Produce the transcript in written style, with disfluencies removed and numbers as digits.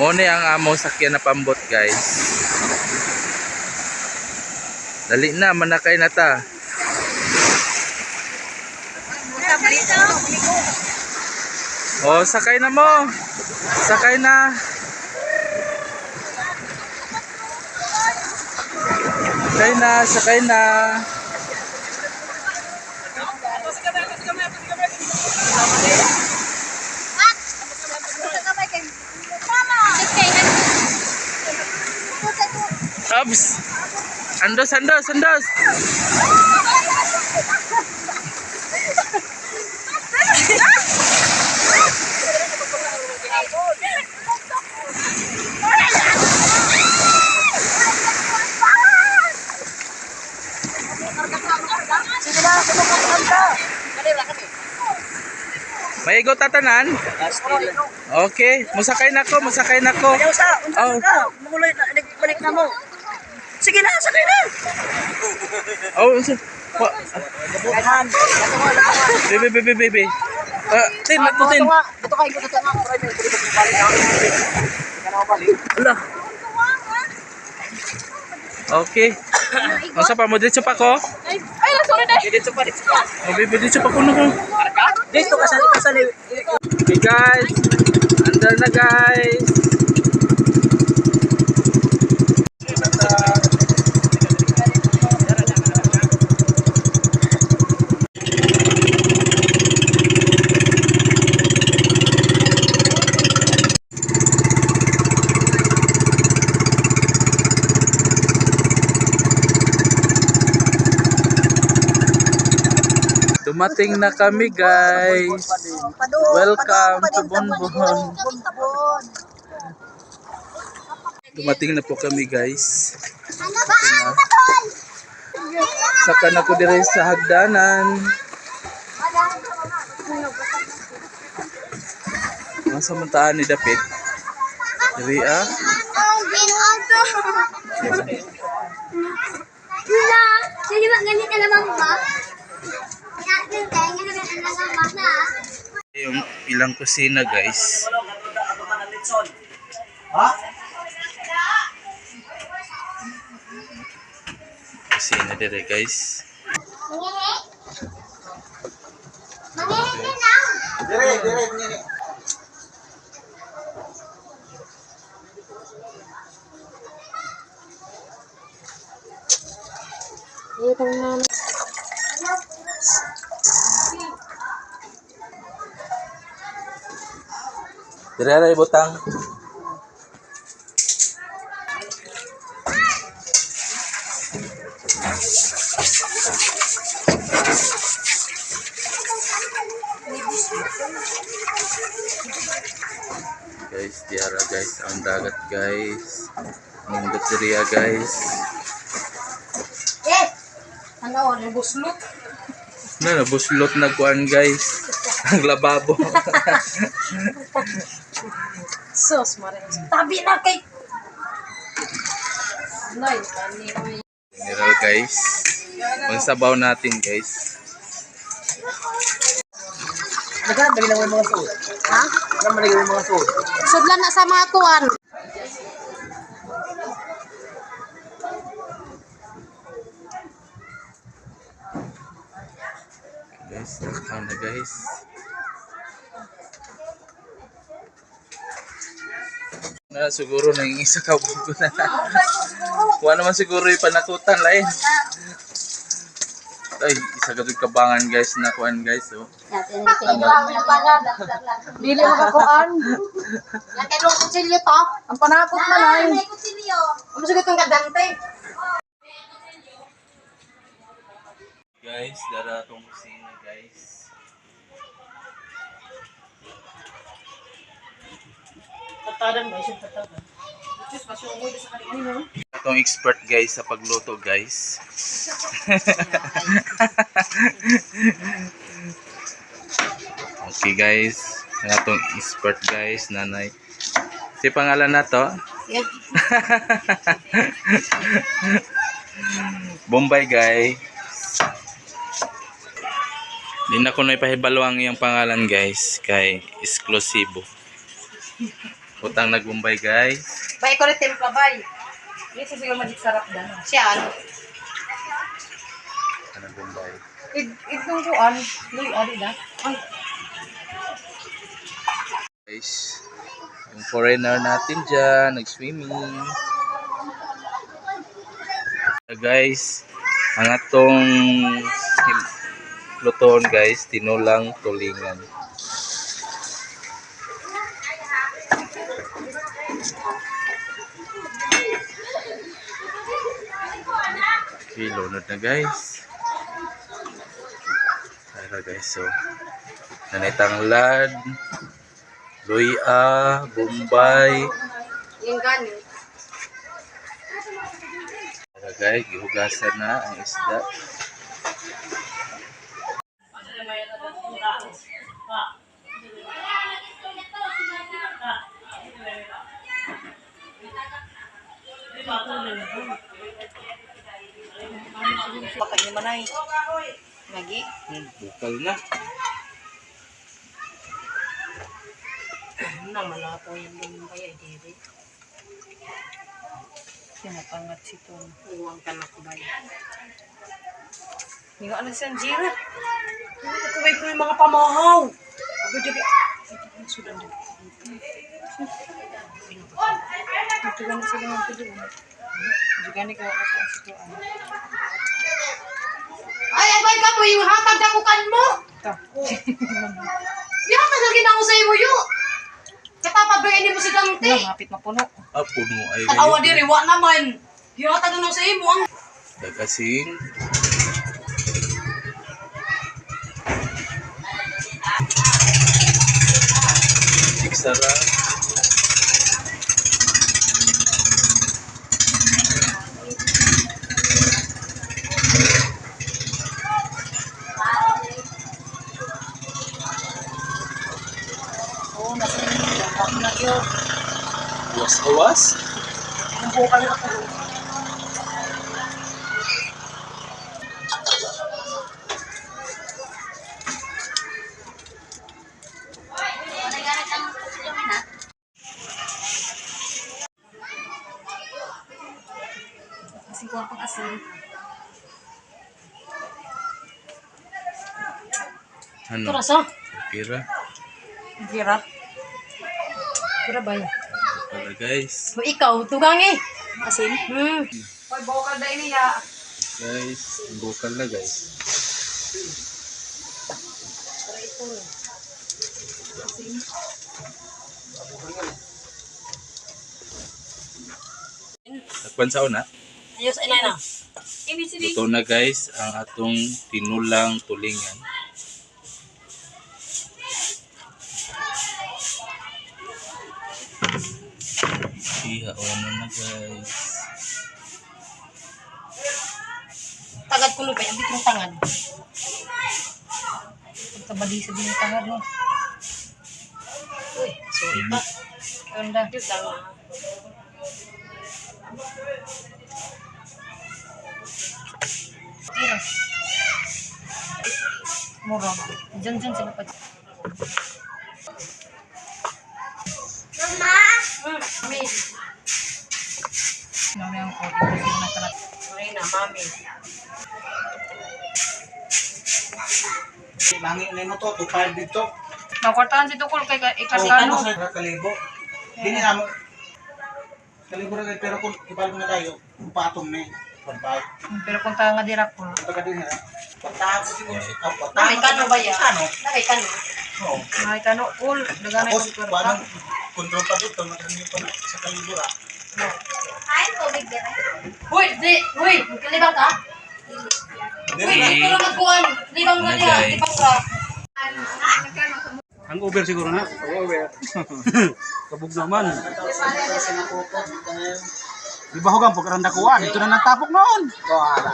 Mo ni ang among sakyan na pambot, guys. Dali na, manakay na ta. Oh, sakay na mo. Sakay na. Sakay na, sakay na. Abs. Andos, andos, andos. Sige na, kumukuhan ka. Maigo tatanan. Okay, musakay na ko, musakay na ko. Ayaw sa, unsa Oh. ka? Muloy na, balik na mo. Sige na, sakay na. Oh, wa- Gabuhan. Baby, baby, baby. Ah, tin, matutin. Ito kayo, ito nga. Ala. Okay. Unsa pa mo dito pa ko? Ay, ay, sorry na. Dito pa, dito pa. Oh, baby, dito pa ko na ko. Dito ka sa sa Okay, guys. Andar na, guys. Dumating na kami, guys. Welcome to Bonbon. Dumating na po kami, guys. Saka na ko dire sa hagdanan. Nasa mantaan ni Dapit. Diri ah. Sige ba, ganito naman ba? Yung ilang kusina, guys. Ha? Kusina dire, guys. Dire, dire, dire. Dire ra ibutang. Guys, diara guys, ang dagat, guys. Ang baterya, guys. Ano, yung buslot. Na, nabuslot na kuan, guys. Ang lababo. Sus, Maria. Tabi na kay... Nay, tani oy. Mineral, guys. Ang sabaw natin, guys. Naghanap lagi lang yung mga suod. Ha? Naghanap lagi yung mga suod. Sudlan na sa mga kuan. Guys, takpan na, guys. Na siguro nang isa ka buko na. Wala naman siguro yung panakutan lain. Ay, isa ka kabangan, guys, na kuan, guys, oh. Dili mo ka kuan. Yan kay dong kutsilyo to. Ang panakot man ay. May kutsilyo. Ano siguro itong kadante? Guys, dara tong kusina, guys. Tatadan ba? Isang tatadan. Diyos, masungoy sa kanila. Atong expert, guys, sa pagluto, guys. Okay, guys, ang atong expert, guys, nanay. Si pangalan na to? Yeah. Bombay, guys. Di na ko na ipahibalo ang iyang pangalan, guys, kay eksklusibo. Putang nagbumbay guys. Bay ko rin timpla bay. Hindi sa siguro magic sarap dan. Siya ano? Nagbumbay. Itong kuan, luy ari na. Ay, Guys, yung foreigner natin dyan, nag-swimming. Guys, ang atong lutoon guys, tinulang tulingan. Okay, lunod na guys. Tara guys, so nanay tanglad, luya, bombay. Yung gani. Tara guys, gihugasan na ang isda. baka ni manay. Lagi. Bukal na. Nang malapo yung lumbay ay diri. Sinapangat si Tom. Uwang tanak bay. Hindi nga alam siya Jira. Kuwait ko yung mga pamahaw. Agad yung sudan din. Ito ganit sila ng tulo. Hindi ganit ka ako ang situan. Ay, abay ka mo yung hatag dakukan mo. Ito. Gihatag lagi na ako sa imo yo. Katapabay mo si Dante. Wala, hapit mapuno. Ah, puno ay Tanawa diri wa naman. Gihatag na sa imo ang Dagasin. Siksara. Oo, nasa ako na yun. Awas-awas. Ang bukal ako. Kasi kuha pang asin. Ano? Rasa. Kira. Gira. Gira ba yun? Pala guys. O ikaw, tugang eh. Asin? Hmm. Oy, bukal na iniya. Guys, ang bukal na guys. Takpan sa una. Ayos ay na. Luto na guys ang atong tinulang tulingan. Ihaon na guys. Tagad ko lupay, ang bitong tangad. Pagkabali sa din yung tangad mo. Uy, sorry pa. Ganda. Diyos lang. Ah. Gira. Mura. Diyan, diyan sila pa. Mama! Mami. Mami ang ko. Kasi natalat. Sorry na, mami. Mangi na mo to, 2.5 dito. Nakwartahan si Tukol kay Oh, ikarkano. sa kalibo. Dini na mo. Kalibo ra kay pero kung ibalik na tayo, upatong ni. Pagbayad. Pero kung tayo nga dira ko. Ito ka din ha. Pagtapos siguro si oh, May kano ba ya? Kano? Nakay kano. Oo. Ay, kano, cool. Daganay Tapos, ko paano control pa dito, matanong pa na sa kalibo ra. Ay, tubig din. Uy, di, uy, magkalibang ka? Dili Uy, na. di ko na magkuhan. Libang nga Ano, niya, guys? libang ka. Ang over siguro na. Over. Kabog naman. Di ba hugang pagkaranda ko, dito na nagtapok noon. Oh, ala.